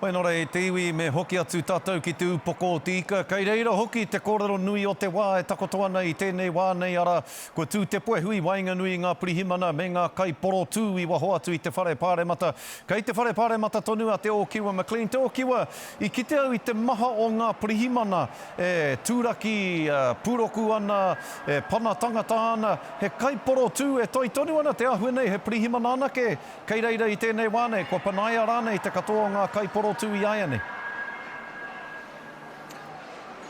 Whai nō reira, e te iwi, me hoki atu tātou ki te upoko o te ika, kei reira hoki te kōrero nui o te wā e takoto ana i tēnei wā nei, arā, kua tū te puehu i waenganui i ngā pirihimana me ngā kaiporotū i waho atu i te whare pāremata. Kei te whare pāremata tonu a Te Ōkiwa McLean. Te Ōkiwa, i kite au i te maha o ngā pirihimana e tūraki pūroku ana, e pana tangata ana, he kaiporotū e toi tonu ana te āhua nei, he pirihimana anake Kei reira i tēnei wā nei, kua panaia rānei te katoa o ngā kaiporotū i āianei?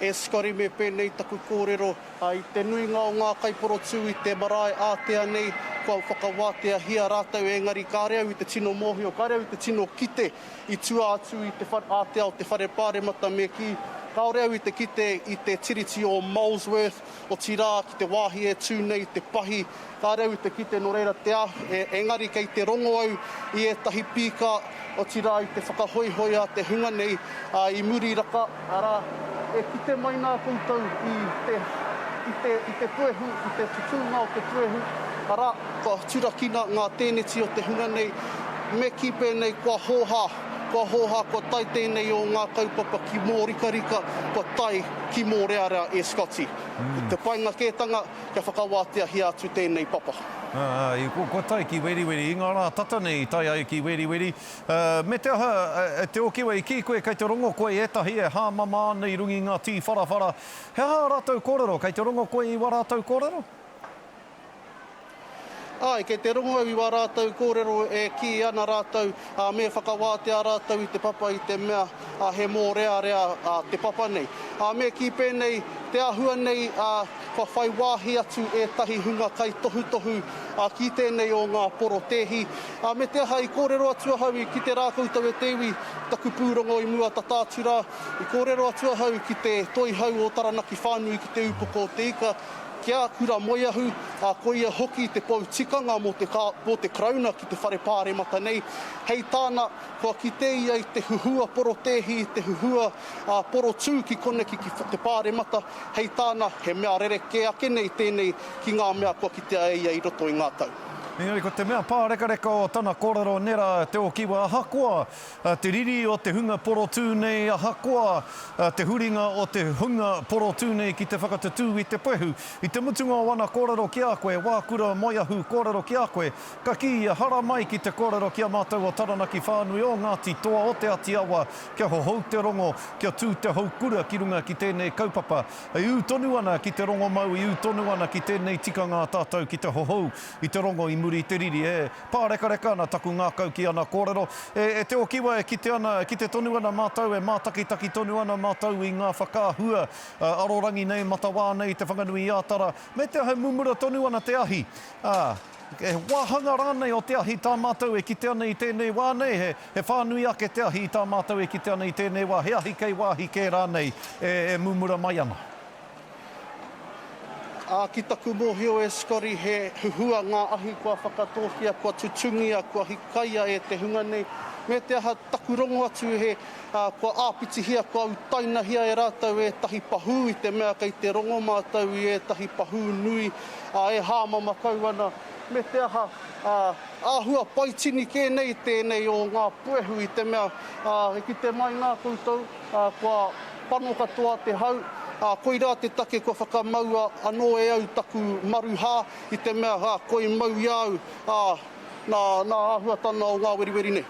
E Scotty me pēnei taku kōrero, i te nuinga o ngā kaiporotū i te marae ātea nei, kua whakawāteahia rātou engari kāre au i te tino mōhio, kāre au i te tino kite i tua atu i te ātea o te whare pāremata me kī, kāore au i te kite i te tiriti o Molesworth, otirā ki te wāhi e tū nei te pahi Kāre au i te kite nō reira te a, e, engari kei te rongo au i ētahi pīka, otirā i te whakahoihoi a te hunga nei, ā, i muri raka, arā, e kite mai nā koutou i te, i te, i te puehu, i te tutūnga o te puehu, arā, kua turakina ngā tēneti o te hunga nei, me kī pēnei kua hōhā, kua hōhā, kua tae tēnei o ngā kaupapa ki mōrikarika, kua tae ki mōrearea e Scotty. Te painga kētanga, kia whakawāteahia atu tēnei papa. Ā, i, kua tae ki Weriweri, i ngā rā tata nei i tae ai ki Weriweri. Ā, me te aha, e Te Okiwa, i kī koe kei te rongo koe i ētahi e hāmama ana i runga i ngā tīwharawhara. He aha ā rātou kōrero? Kei te rongo koe i wā rātou kōrero? Āe, kei te rongo au i wā rātou kōrero e kī ana rātou, ā, me whakawātea rātou i te papa i te mea, ā, he mōrearea, ā, te papa nei. Ā, me kī pēnei, te āhua nei, ā, kua whai wāhi atu ētahi hunga kaitohutohu, ā, ki tēnei o ngā porotēhi. Ā, me te aha, i kōrero atu ahau i kite rā koutou e te iwi, taku pūrongo i mua tata atu rā, i kōrero atu ahau ki te Toihau o Taranaki Whānui ki te Ūpoko o te Ika, Ki a Kura Moeahu, ā, ko ia hoki te pou tikanga mō te, mō te Karauna ki te Whare Pāremata nei. Hei tāna, kua kite ia i te huhua porotēhi, i te huhua porotū ki koneki ki te Pāremata. Hei tāna, he mea rerekē ake nei tēnei ki ngā mea kua kitea e ia i roto i ngā tau. Engari ko te mea pārekareka o tana kōrero nera Te Okiwa, ahakoa te riri o te hunga porotū nei, ahakoa te huringa o te hunga porotū nei ki te whakatatū i te puehu, i te mutunga o ana kōrero ki a koe, Wākura Moeahu kōrero ki a koe, ka kī ia, haramai ki te kōrero ki a mātou o Taranaki whānui, o Ngāti Toa, o Te Ati Awa, kia hohou te rongo, kia tū te houkura ki runga ki tēnei kaupapa. E ū tonu ana ki te rongomau, i ū tonu ana ki tēnei tikanga a tātou ki te hohou i te rongo i muri i te riri. E. Pārekareka ana taku ngākau ki ana kōrero. E, e Te Okiwa, e kite ana, e kite tonu ana mātou, e mātakitaki tonu ana mātou i ngā whakaahua arorangi nei, matawā nei i Te Whanganui-ā-Tara, me te aha e mumura tonu ana te ahi. Ā, he wāhanga rānei o te ahi tā mātou e kite ana i tēnei wā nei, he, he whānui ake te ahi i tā mātou e kite ana i tēnei wā, he ahi kei wāhi kē rānei e, e mumura mai ana. Ā, ki taku mōhio e Scotty, he huhua ngā ahi kua whakatōkia, kua tutungia, kua hikaia e te hunga nei. Me te aha, taku rongo atu he, ā, kua āpitihia, kua utainahia e rātou ētahi pahū i te mea kei te rongo mātou i ētahi pahū nui, ā, e hāmama kau ana. Me te aha, ā, āhua paitini kē nei tēnei o ngā puehu i te mea, ā, e kite mai nā koutou, ā, kua pano katoa te hau, ā, koirā te take kua whakamaua anō e au taku maruhā, i te mea, ā, koi mau i a au, ā, nā, nā āhuatana o ngā weriweri nei.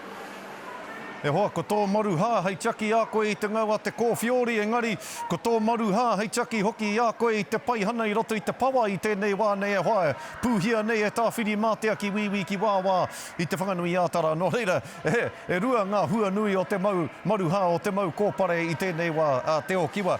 E hoa, ko tō maruhā hei tiaki i a koe i te ngau a te kōwhiori, engari, ko tō maruhā hei tiaki hoki i a koe i te paihana i roto i te pawa i tēnei wā nei e hoa, e pūhia nei e Tāwhirimātea ki wīwī ki wāwā i Te Whanganui-ā-Tara. Nō reira, e, e rua ngā hua nui o te mau maruhā, o te mau kōpare i tēnei wā, a Te Okiwa.